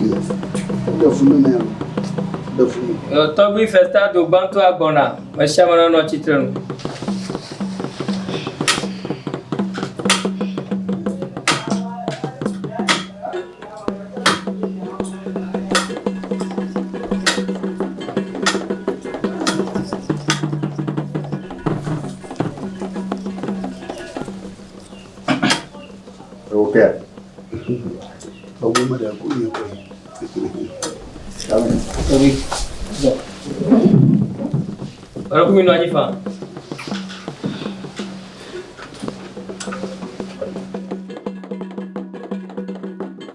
Eɖe fu ne mea lo. Ɖe fu ne. Tɔgbui Festa do gbãtɔ agbɔna, me sia ame nenɔ tsitre nu. Okay. Tɔgbui meɖe ku nye koe. Tɔgbui. Ɔlɔ kumi nɔ anyi faa.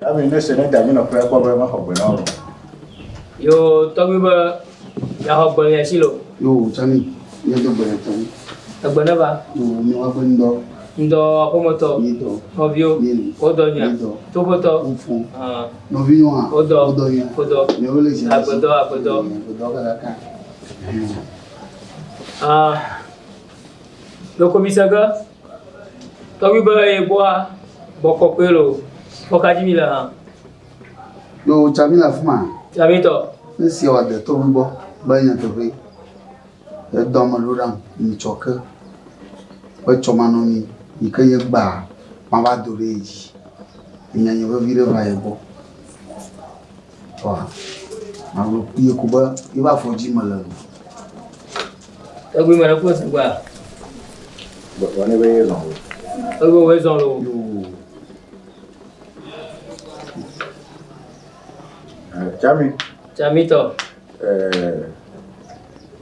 Ami ne se ne da mi nɔƒe kpɔ be mexɔ gbe na wo. Yo tɔgbui be yaxɔ gbe le si lo. Yo tsami, nye do gbe tsami. Egbe ne va. Yo mi wa gbe ŋdɔ. Ŋdɔ aƒemetɔ. Mi dɔ. Nɔviwo. Mi li. Wodɔ nyuia. Mi dɔ. Toƒetɔ. Wofɔ. Ah. Nɔvinyɔa. Wodɔ. Wodɔ nyuia. Wodɔ. Miawo le zi. Agbedɔ agbedɔ. Agbedɔ kakaka. Ah. Loko mi se ge. Tɔgbui be ye gbɔa gbɔ kɔkɔe lo. Kɔ ka dzi mi le hã. Yo tsami le afi ma. Tsami tɔ. Ne sia wɔ de tɔgbui gbɔ be nyateƒe. Edɔ me ɖo ɖam nyitsɔ ke. Etsɔ manɔ mi yi ke nye gbaa mava do ɖe ye dzi. Enya nye vevi ɖe va ye gbɔ. Vɔa magblɔ kpuie ko be yebe afɔ dzi mele o. Tɔgbui me ɖe kpɔ zigba. Gbɔgbɔ ne be ye zɔn o. Tɔgbui wo zɔn lo. Yo. Tsami. Tsami tɔ.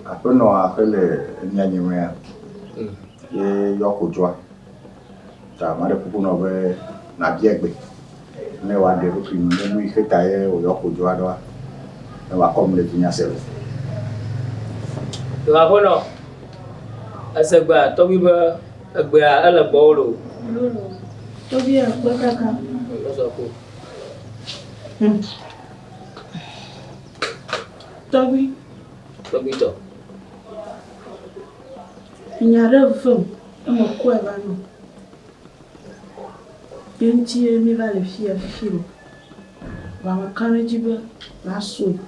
Aƒenɔ aƒe le emianye mea. Ye yɔ kodzɔa. Ta ame aɖe kuku nɔ be nabia gbe ne wòaɖe eɖokui nu ne nu yi ke ta ye wòyɔ kodzɔa ɖoa ne wòakɔ nu le dzi ase lo. Yo aƒenɔ. Ese gbea tɔgbui be egbea ele gbɔwò lo. Lolo. Tɔgbui akpe kaka. Lɔzɔ ko. Tɔgbui. Tɔgbui tɔ. Nya ɖe vem eme kɔe va nɔ. Ye ŋutie mi va le fiya fifi o. Vɔa meka ɖe edzi be la sɔe.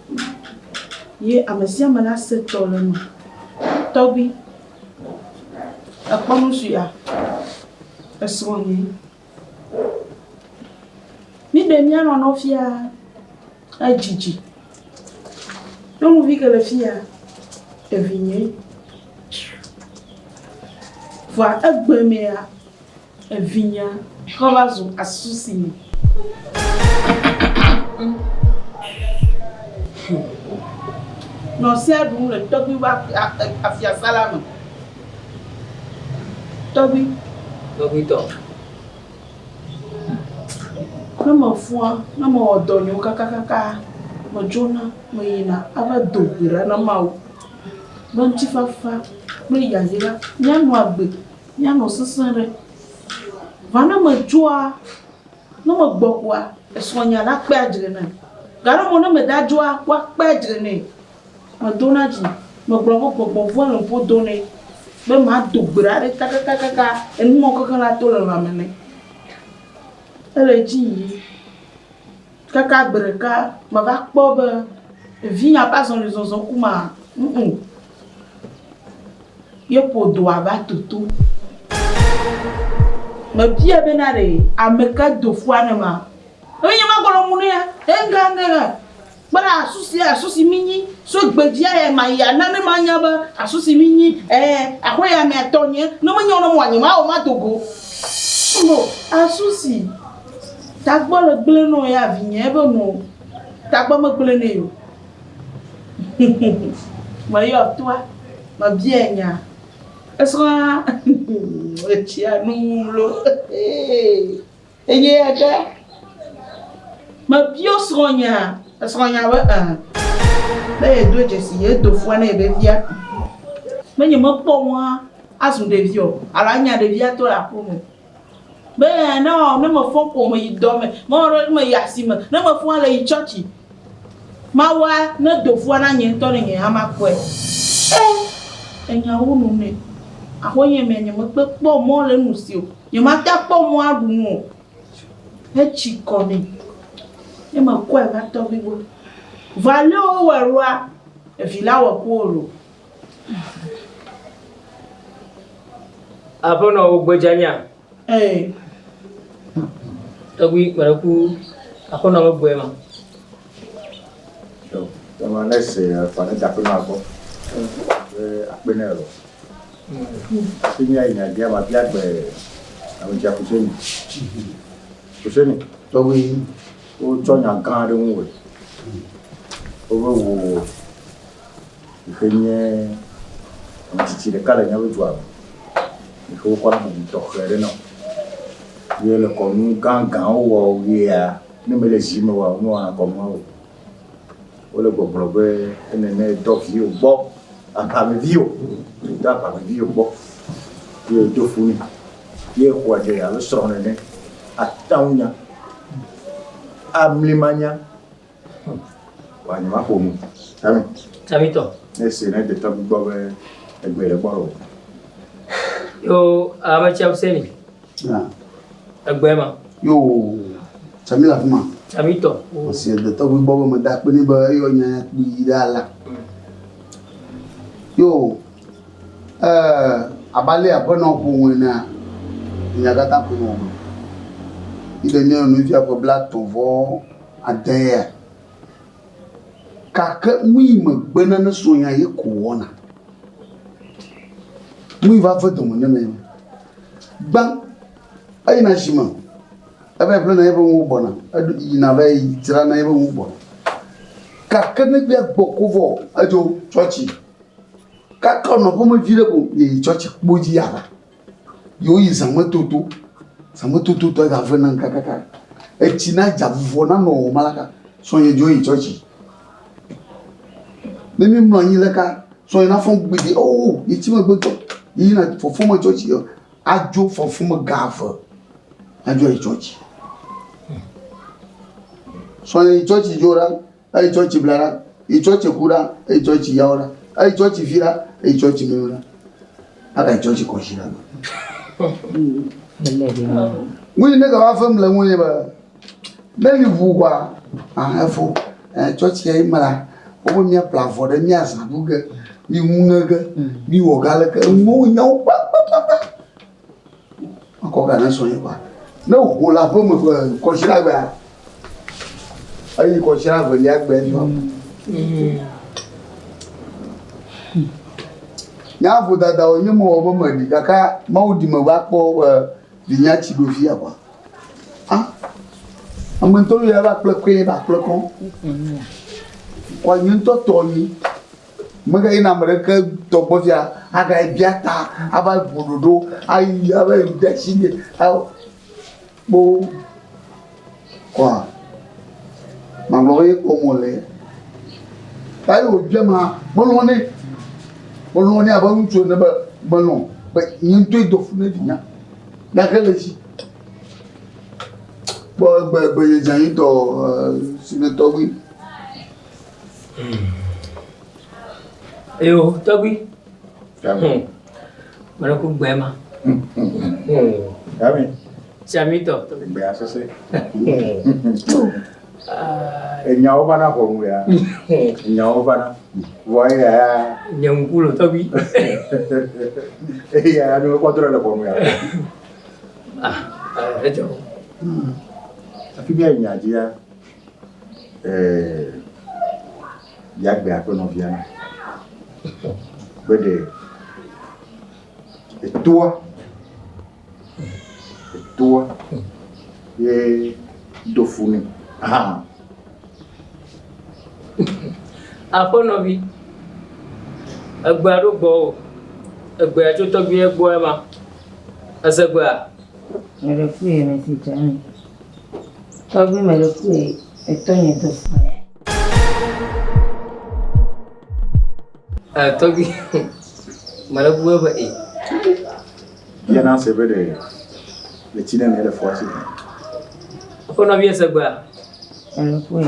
Ye ame sia ame la se tɔ le eme. Tɔgbui, ekpɔ nu suia? Esrɔ̃nye. Mi ɖe mía nɔnɔewo fia edzidzi. Nyɔnuvi ke le fiya, evinye. Vɔa egbe mea, evinyea trɔ va zu asusi nɛ. Nɔ sea ɖum le tɔgbui ƒe afiasa la me. Tɔgbui. Tɔgbui tɔ. Ne mefɔa, ne mewɔ dɔ nyewo kakakaka, medzona meyina ava do gbe ɖa na Mawu be ŋutifafa kple yayra míanɔ agbe, míanɔ sesẽ ɖe. Vɔa ne metsoa, ne megbɔ koa, esrɔ̃nyea la kpe adzre nam. Gake ne meda dzoa, woakpe adzre nɛ. Medona dzi, megblɔ be gbɔgbɔ vɔ̃ le ŋƒo dom nɛ be mado gbe ɖa ɖe kakakaka enu mawo kekeŋ la to le lãme nɛ. Ele edzi yim kaka gbe ɖeka meva kpɔ be vinya ƒe azɔlizɔzɔ ku ma, ŋŋ ye ƒo doa va toto. Mebia bena ɖe ame ka do fua ne ma? Eye nye magblɔ mu nɛ ya, eŋga ŋga. Kpe ɖe asusi asusi mi nyi so gbedzia ya ma ya na ne ma nya be asusi mi nyi eh axwe ya mea tɔ nye ne me nya ne mo anyi ma o ma dogo. Mo asusi tagbɔ le gble no ya vi nye be no tagbɔ me gble ne yo. Me yɔ toa me bia nya esrɔa etsia nu lo. Enye ya ɖe. Mebiɔ srɔ̃nyea, esrɔ̃nyea be ẽ. Be yedo dzesi yedo fua ne yebe via. Be nyemekpɔ mɔ azu ɖevi o alo anya ɖevia to le aƒeme o. Be ẽ ne ɔ ne mefɔ ko meyi dɔ me, mewɔ ɖe meyi asime, ne mefɔa le yi tsɔtsi. Mawua ne do fua na nye ŋutɔ ne nye hã makpɔe. Ẽ enya wu nu nɛ. Aƒenye mea nyemekpe kpɔ mɔ le enu si o. Nyemate akpɔ mɔ aɖu nu o. Etsi kɔ nɛ. Ye mekɔe va tɔgbui gbɔ. Vɔa ale wowɔe ɖoa, evi la wɔ ku wo loo. Aƒenɔ wò gbe dze anyia? Ee. Tɔgbui gbe ɖe ku aƒenɔ be gbe ma. Yo, ema ne se efa ne da aƒenɔa gbɔ. Be akpe nɛ o. Hafi míayi nya dzia, mabia gbe ametsia Fuseni. Fuseni. Tɔgbui. Wotsɔ nya gã aɖe ŋuwòe. Wobe wò yi ke nye ame tsitsi ɖeka le míaƒe dua me yi ke wokɔna bubu tɔxɛ aɖe na wò. Ye le kɔnu gãgãwo wɔ ɣea, ne mele zi me oa, womewɔna kɔnuawo o. Wole gbɔgblɔ be enene dɔ viwò gbɔ, aʋameviwò, dɔ aʋameviwò gbɔ ye wòdo fu nɛ ye xɔa dze abe srɔ̃ nene, ataŋunya, amlimanya. Wa nyemaƒo nu. Tami. Tamitɔ. Ne ese ne detɔ gbɔ be egbe le gbɔ o. Yo ame tsia Huseni. Egbe ma. Yo Tami le afi ma. Tamitɔ. Esi detɔ gbɔ be meda akpe nɛ be eyɔ nya ya kpui ɖe ala. Yo eh abe ale aƒenɔ ƒo ŋu enea, nya katã koe mewɔ. Yi ɖe nye nyɔnuvia ƒe 39 ya. Gake nu yi megbe na ne srɔ̃nya ye ko wɔna. Nu yi va ve dɔme ne me. Gbã, eyina asime, eva yi ƒlena eƒe nuwo gbɔna, eyina va yi dzrana eƒe nuwo gbɔna. Gake ne via gbɔ ko vɔ, edzo tsɔtsi. Kaka wònɔ aƒeme vi ɖe ko yeyi tsɔtsi kpo dzi ava. Yewo yi zãmetoto. Zãmetoto tɔ ega ve nam kakaka. Etsi na dza vuvɔ nanɔ wɔm alaka. Srɔ̃nye dzo yi tsɔtsi. Ne mi mlɔ anyi ɖeka, srɔ̃nye na fɔ gbidi oh yetsi megbe ŋutɔ. Yina fɔfɔ me tsɔtsi adzo fɔfɔ me ga eve adzo yi tsɔtsi. Srɔ̃nye yi tsɔtsi dzo ɖa, eyi tsɔtsi bla ɖa, yi tsɔtsi ku ɖa, eyi tsɔtsi yawo ɖa, eyi tsɔtsi fi ɖa, eyi tsɔtsi menu ɖa. Aga yi tsɔtsi kɔsi ɖa. Nu yi ne gava vem le ŋunye be ne mi ʋu kɔa, ah efo tsɔtsi ya me la, wobe míaƒle avɔ ɖe míazã ɖu ge, mi ŋu ŋe ge, mi wɔ ge aleke, enuwo nyawo kpakpakpakpa. Makɔ ga ne srɔ̃nye kɔa. Ne ho le aƒe me ƒe kɔsiɖagbea, eyi kɔsiɖa evelia gbe ŋutɔ. Nye vodadawo nye mewɔ be meɖi gake Mawu ɖi me va kpɔ be vinyea tsi ɖo fia kɔa. Ah, ame ŋutɔ ya va kple koe va kple kɔ. Kɔ nye ŋutɔ tɔ nyi. Megayina ame ɖeke tɔ gbɔ fia agayi bia ta ava ʋu ɖoɖo ayi ava yi de asi ɖe kpo kɔa magblɔ be ye kpɔm wòle. Ta ye wòbia ma melɔ̃ nɛ. Melɔ̃ nɛ abe ŋutsu ene be melɔ̃ be nye ŋutɔe do fu ne vinya. Gake le esi. Kpɔ egbe egbe ye dze anyi tɔ si ne tɔgbui. Eyo tɔgbui. Mele ku gbe ma. Yami. Tsiamitɔ. Egbea sese. Enyawo va na ʋɔnu ya. Enyawo va na. Vɔ eya ya. Nye ŋku lo tɔgbui. Eya ya nu mekpɔ drɔ le ʋɔnu ya. Ah, edzɔ. Hafi míayi nya dzia, bia gbe aƒenɔvia na. Be ɖe etoa, etoa ye do fu nɛ hã. Aƒenɔvi, egbea ɖo gbɔwò. Egbea tso tɔgbuie gbɔ ema. Ese gbea? Meɖe kui mesi dze Tɔgbui meɖe kui etɔnye do fu. Tɔgbui, meɖe ku be e. Bia na se be ɖe le tsi ne le fua si. Aƒenɔvi ese gbea? Meɖe kui.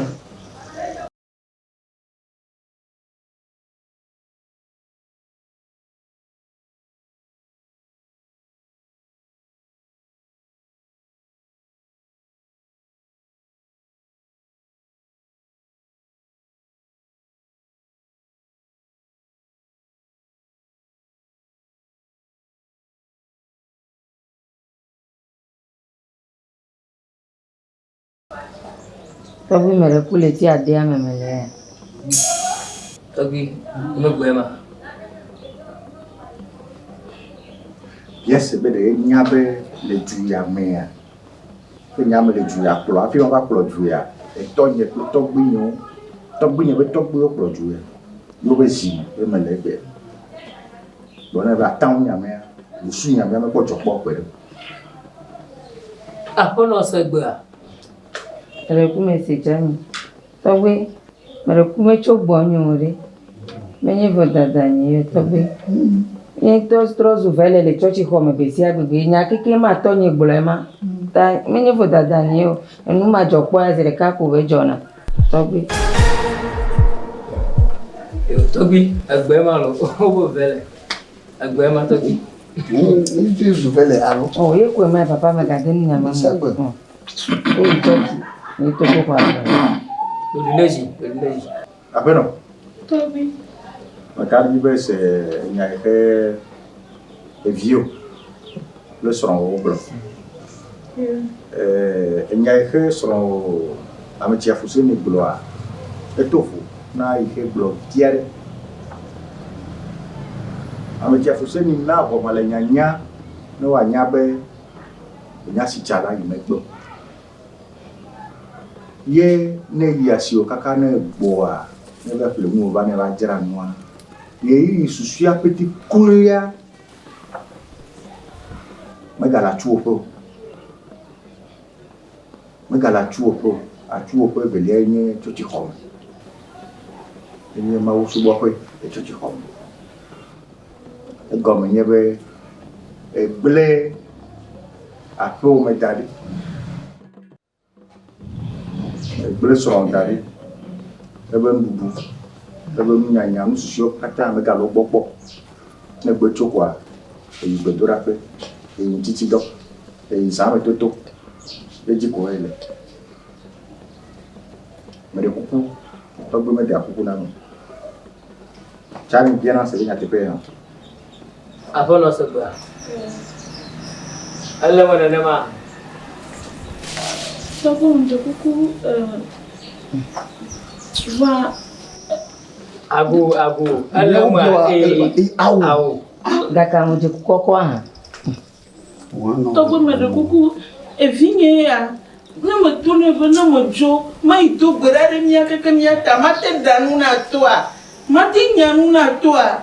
Tɔgbui me ɖe ku le ti adea me me le ya. Tɔgbui, megbe ma. Biase be ɖe nya be le du ya mea, ke nya me le du ya kplɔ hafi woava kplɔ du ya, etɔnye kple tɔgbuinyewo, tɔgbuinye be tɔgbuiwo kplɔ du ya. Yewo be zi me ye mele egbea. Gblɔ nɛ be ataŋu nyamea, busu nyamea mekpɔ dzɔ kpɔ gbeɖe o. Aƒenɔ se gbea? Meɖe ku mese tsami. Tɔgbe, meɖe ku metso gbɔnye o ɖe. Menye vodada nye ye o tɔgbe. Nye ŋutɔ trɔ zu vele le tsɔtsixɔ me gbe sia gbe gbe. Nya keke ma tɔnye gblɔe ma. Ta menye vodada nye ye o. Enu madzɔkpɔ ya zi ɖeka ko be dzɔna. Tɔgbi. Yo, tɔgbi, egbe ma lo, wo vele. Egbe ma tɔgbi. Ŋutsu zu vele alo. Oh, ye koe ma papa me gade nu nyama. Segbe. Oh. Eyi tsɔtsi, ye to ko xɔ. Oduneji, oduneji. Aƒenɔ. Tɔgbi. Meka ɖi be se nya yi ke eviwo kple srɔ̃wò gblɔ. Enya yi ke srɔ̃wò ame tsia Fuseni gblɔa, eto vo na yi ke gblɔ via ɖe. Ame tsia Fuseni na ʋɔme le nyanya ne woanya be enya si tsa la yi megbe o. Ye ne eyi asiwò kaka ne egbɔa, ne eva ƒle nuwò va ne eva dzra nua, ɣeyiɣi susɔea pɛtɛ kloea megale atsuwòƒe o. Megale atsuwòƒe o. Atsuwòƒe eveliae nye tsɔtsixɔme. Enye mawusubɔƒe le tsɔtsixɔme. Egɔme nye be egblẽ aƒewò me da ɖi. Egblẽ srɔ̃wò da ɖi. Eƒe nuɖuɖu, eƒe nunyanya, nu susuewo katã megale wo gbɔ kpɔ o. Ne egbe tso koa, eyi gbedoɖaƒe, eyi ŋutitsidɔ, eyi zãmetoto, edzi koe ele. Meɖe kuku, tɔgbe meɖea kuku na mi. Tsã mi biana se be nyateƒe hã. Aƒenɔ se gbea? Ele me nenema? Tɔgbe meɖe kuku va. Ago ago ele me ee awo. Awo. Gake ame dze kuku kɔkɔ hã. Tɔgbe meɖe kuku evinye ya ne meto nɛ be ne medzo mayi do gbe ɖa ɖe mía keke mía ta mate ɖa nu na toa mate nya nu na toa.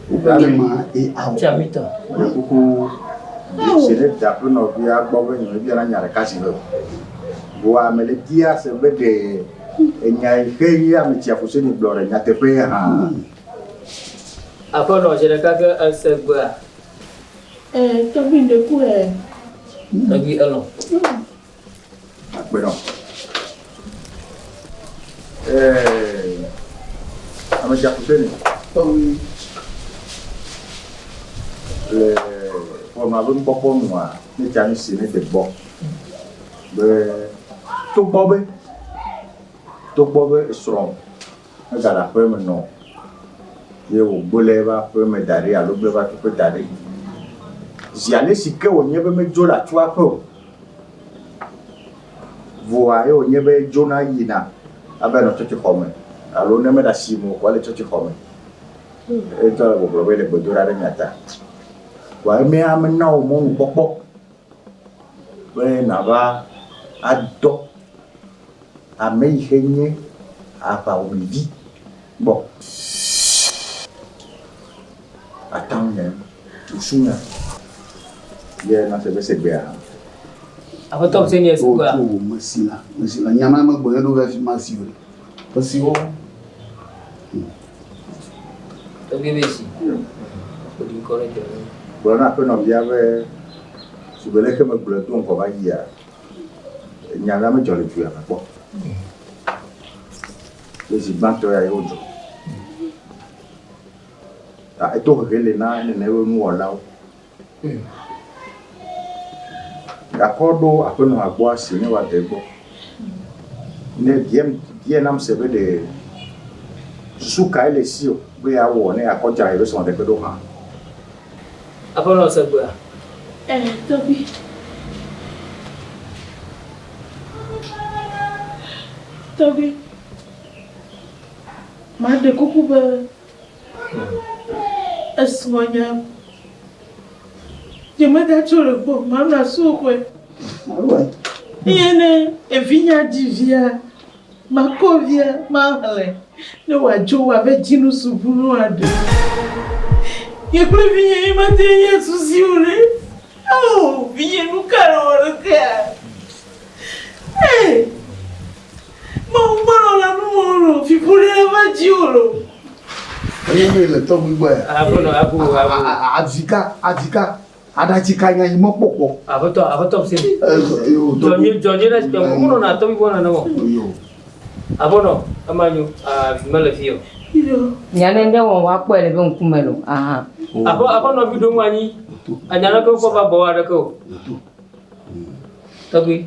Wogblẽ ma ee awo. Tsamitɔ. Meɖe kuku se ɖe da aƒenɔvia gbɔ be nye mebia na nya ɖeka si ve o. Vɔa mele bia se be ɖe enya yi ke ye ame tsia Fuseni gblɔ ɖe nyateƒe hã. Aƒenɔ dze ɖeka ke ese gbea. Tɔgbi ŋɖe ku ɛ. Tɔgbi elɔ̃. Akpe nɔ. Ame tsia Fuseni. Tɔgbi. Le xɔnua be nukpɔkpɔ nua, ne tsa mi si ne de gbɔ be togbɔ be esrɔ̃ megale aƒe me nɔ ye wògblẽ eƒe aƒe me da ɖi alo gblẽ eƒe aƒe da ɖi. Zi ale si ke wònye be medzo le atua ƒe o, voa ye wònye be dzona yina ava nɔ tsɔtsixɔ me alo ne mele asi me o ko ele tsɔtsixɔ me. Etsɔ le gbɔgblɔ be le gbedoɖa ɖe mia ta. Vɔa emea mena wò mɔnukpɔkpɔ be nava adɔ ame yi ke nye aʋawɔmevi gbɔ. Ataŋu nye busunya ye na se be se gbea. Aƒetɔ Fuseni ese gbea. Tso mesi la, mesi la. Nyama megbɔ ye ɖo va fi ma si o. Esi wo. Tɔgbi be si. Odi ŋkɔ ɖe dzɔ. Gblɔ na aƒenɔvia be sugbe leke megblɔe do ŋgɔ va yia, nya la medzɔ le du ya me kpɔ. Ye zi gbãtɔ ya ye wodzɔ. Ta eto hehe le na nene ƒe nuwɔlawo. Gakɔ ɖo aƒenɔa gbɔ asi ne woade egbɔ. Ne bia nam se be ɖe susu kae le si o be yeawɔ ne yeakɔ dzra yeƒe srɔ̃ɖeƒe ɖo hã. Aƒenɔ se gbea? Tɔgbi. Tɔgbui, maɖe kuku be esrɔ̃nya nyemegatso le gbɔ o, manɔ asiwò xɔe. Eye ne evinyea dzi via, makɔ via mahlẽ ne wòadzo wòave dzi nusuʋu ne wòaɖe. Nye kple vinye ye mate ŋu nye susi o ɖe. Ao, vinye nu ka nèwɔ ɖekea? Ee, Mawu melɔ̃na nu mɔ o loo, fiƒode ava dziwò loo. Enye be le tɔgbui gbɔ ya. Aƒenɔ, abu, abu. Avika, avika, aɖatsi ka nya yi mɔkpɔkpɔ. Aƒetɔ, aƒetɔ se. Dzɔnye, dzɔnye ɖe tɔ, mu nɔna tɔgbui gbɔ nene o. Aƒenɔ, ema nyo, avi mele fi o. Nya ne ne wɔ woakpɔe le be ŋkume lo, aha. Aƒe, aƒenɔ vi ɖo ŋu anyi, anya ɖeke wokpɔ va gbɔ aɖeke o. Tɔgbui,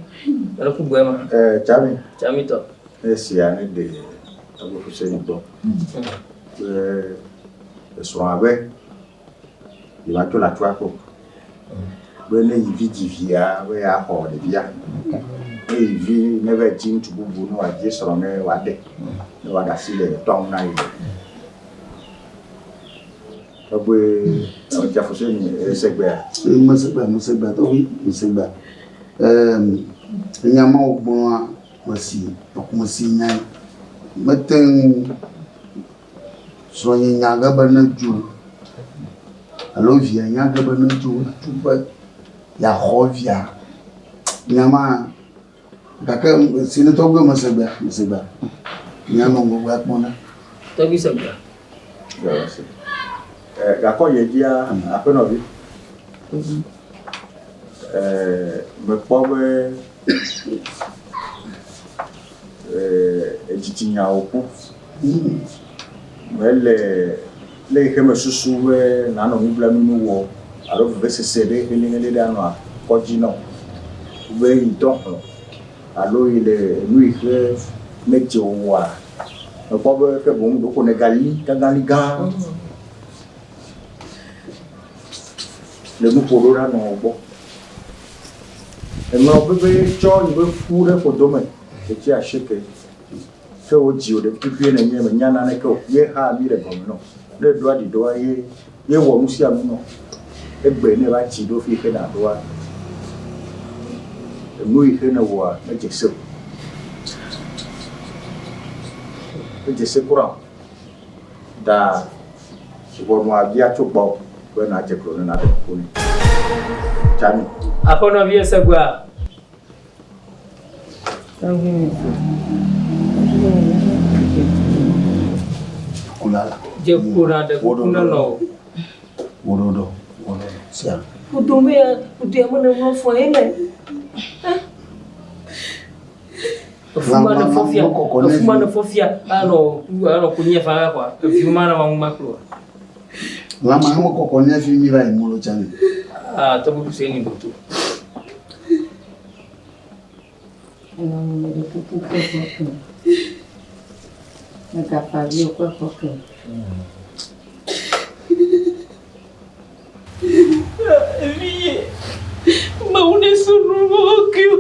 ele ku gbɔe ma. Eh, Tsami. Tsami tɔ. Esia ne ɖe tɔgbui Fuseni gbɔ. Be esrɔ̃a be yeva tso le atua kpɔ. Be ne yi vi dzi via be yeaxɔ ɖevia. Ne yi vi ne va dzi ŋutsu bubu ne wòadzi srɔ̃ ne wòaɖe. Ne wòaɖe asi le tɔa ŋu na ye. Tɔgbui Tsa Fuseni esegbea. Mesegbea, mesegbea tɔgbui, mesegbea. Ehm, enya ma wògblɔa mesi, mesi nyae. Mete ŋu srɔ̃nye nya ge be nedzo alo via nya ge be nedzo tu be yeaxɔ via. Nya ma gake si ne tɔgbui mesegbea, mesegbea. Míanɔ ŋgɔgbe akpɔ ɖa. Tɔgbui segbea. Gakɔ yi edzia aƒenɔvi. Mekpɔ be edzitsinya wòku. Mele le yi xe mesusu be nanɔ nublanui nu wɔ alo vevesese ɖe helĩhelĩ ɖe anɔ akɔ dzi nɔ be yi dɔ hlɔ̃ alo yi le nu yi xe medze o wɔa, mekpɔ be ke boŋ ɖeko nègali gãgãli gã le nuƒo ɖo ɖa nɔ gbɔ. Eŋlɔ be be tsɔ yi be ƒu ɖe ƒodo me ɣleti asieke. Ke wodzi wò ɖevi tukui nènye mènya naneke o. Ye hã mi le gɔme nɔ. Ne èɖo aɖi ɖoa ye ye wɔ nu sia nu nɔ. Egbe ne eva tsi ɖo fi yi ke nàɖoa, enu yi ke nèwɔa medze se o. Medze se kura o. Ta ʋɔnua bia tso gbɔwò be nàdze klo ne nàɖe kuku nɛ. Tsami. Aƒenɔvi esegbea. Tɔgbui mi se. Dze klo nàɖe kuku ne nɔwò. Woɖoɖo, woɖoɖo, sia. Ƒodo me ya, ƒodo ya me ne ŋlɔ fɔ ye me. Efu ma ne fɔ fia, efu ma ne fɔ fia, anɔ anɔ konyi fa kwa. Evi ma na ma ŋu ma klo. Lama hã mekɔkɔ ne fi mi va yi molo tsã ne. Ah, tɔgbui Fuseni ɖo to. Enɔ me ɖe kuku kpe xɔ ke. Megafa viwo kpe xɔ ke. Vinye, Mawu ne sɔ nu vɔ̃wo ke wò.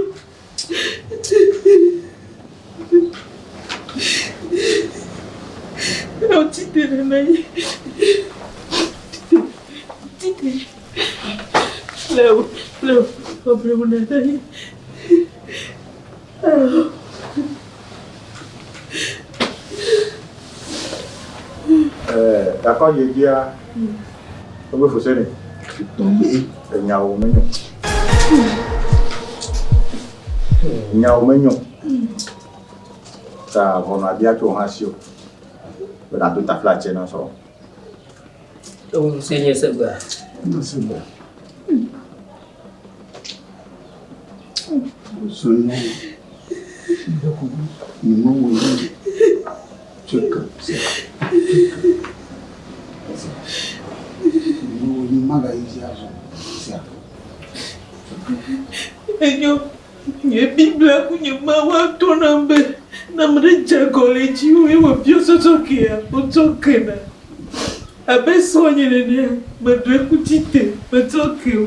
Tsi te ɖe menye. Tsi te. Leo, Leo, ɔble mu na yi. Gakɔ yi edzia, tɔgbui Fuseni. Tɔgbui. Enyawo menyo. Enyawo menyo. Ta ʋɔnua bia tso wò hã si o. Be nàdo taflatse na srɔ̃wò. Tɔgbui Fuseni esegbea. Mesegbea. Srɔ̃nye ɖe kuku nyemewɔe ne tsɔe ke se tsɔe ke se nyemewɔe ne magayi dzi azɔ sea. Enyo, nye Biblia ku nye Mawu ato nam be ne ame ɖe dze agɔ le dziwò ye wòbiɔ sɔsɔkea, wotsɔ kena. Abe srɔ̃nye nenea, meɖo eku tsite, metsɔ ke o.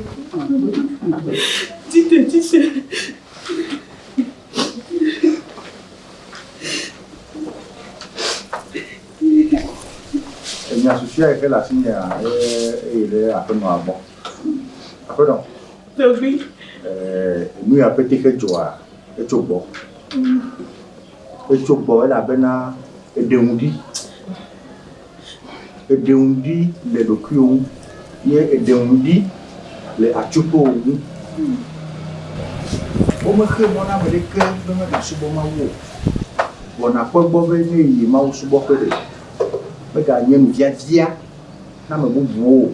Tsite, tsite. Enya susɔea yi ke le asinyea ye eyi ɖe aƒenɔa gbɔ. Aƒenɔ. Tɔgbui. Ɛɛ nu ya pete xe dzɔa etso gbɔ. Etso gbɔ elabena eɖe ŋu ɖi. Eɖe ŋu ɖi le ɖokuiwò ŋu ye eɖe ŋu ɖi le atsuƒewò ŋu. Womexe mɔ na ame ɖeke be megasubɔ Mawu o. Vɔ nàkpɔ egbɔ be ne èyi Mawu subɔƒe ɖe, meganye nuviavia na ame bubuwo o.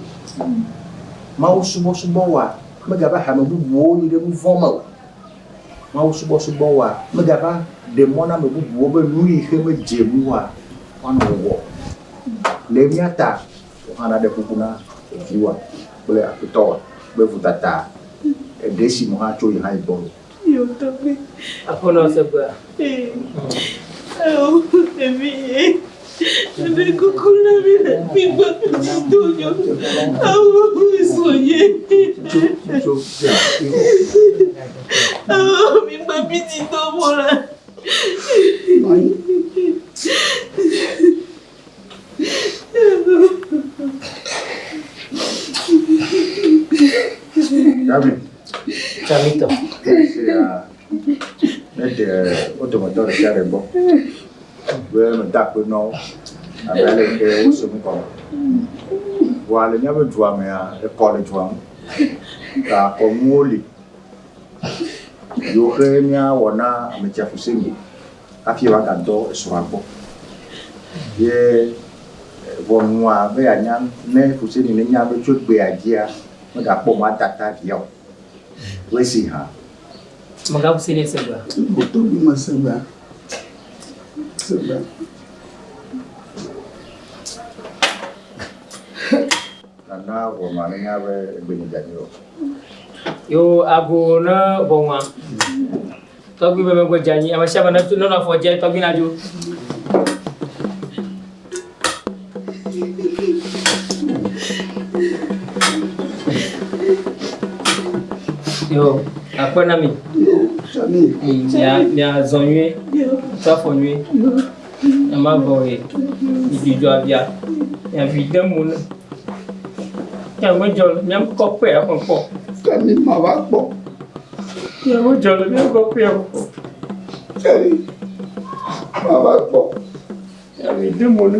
Mawu subɔsubɔ wɔa, megava he ame bubuwo yi ɖe nu vɔ̃ me o. Mawu subɔsubɔ wɔa, megava ɖe mɔ na ame bubuwo be nu yi ke medze ŋuwòa, woanɔ wɔwɔ. Le mía ta, wò hã naɖe kuku na viwòa kple aƒetɔwòa be vodada eɖe si me hã tso yi hã yi gbɔ loo. Yo tɔgbi. Aƒenɔ segbea. Ee. Eo evi ye. Eɖe kuku na mi le mi gbɔ mi do nyo. Awo sɔ ye. Awo mi gbɔ mi dzi do mo la. Gabi. Tsamitɔ. Esia ne ɖe wo dometɔ ɖe sia ɖe gbɔ be meda akpe na wo abe ale yi ke wose nu gɔme. Vɔa le míaƒe dua mea, ekɔ le dua ŋu. Ta kɔnuwo li yiwo ke míawɔ na ame tsiaƒusenu hafi woagadɔ esrɔ̃a gbɔ. Ye ʋɔnua be yeanya ne Fuseni nenya be tso egbea dzia, megakpɔ mɔ ada ta via o. Woesi hã. Mega Fuseni se gbea? Tɔgbi mese gbea. Se gbea. Nana ʋɔnua nenya be egbe nye dzadzi o. Yo ago ne ʋɔnua. Tɔgbi be megbe dze anyi. Ame sia ame nenɔ afɔ dze tɔgbi nadzo. Yo, akpe na mi. Mia mia zɔ nyuie, tsɔ afɔ nyuie. Ema vɔ ye mi dzudzɔ avia. Mia vi de mo ne. Mia me dzɔ le mia kɔ kpe axɔ kpɔ. Kami ma va kpɔ. Mia me dzɔ le mia kɔ kpe axɔ kpɔ. Kami ma va kpɔ. Mia vi de mo ne.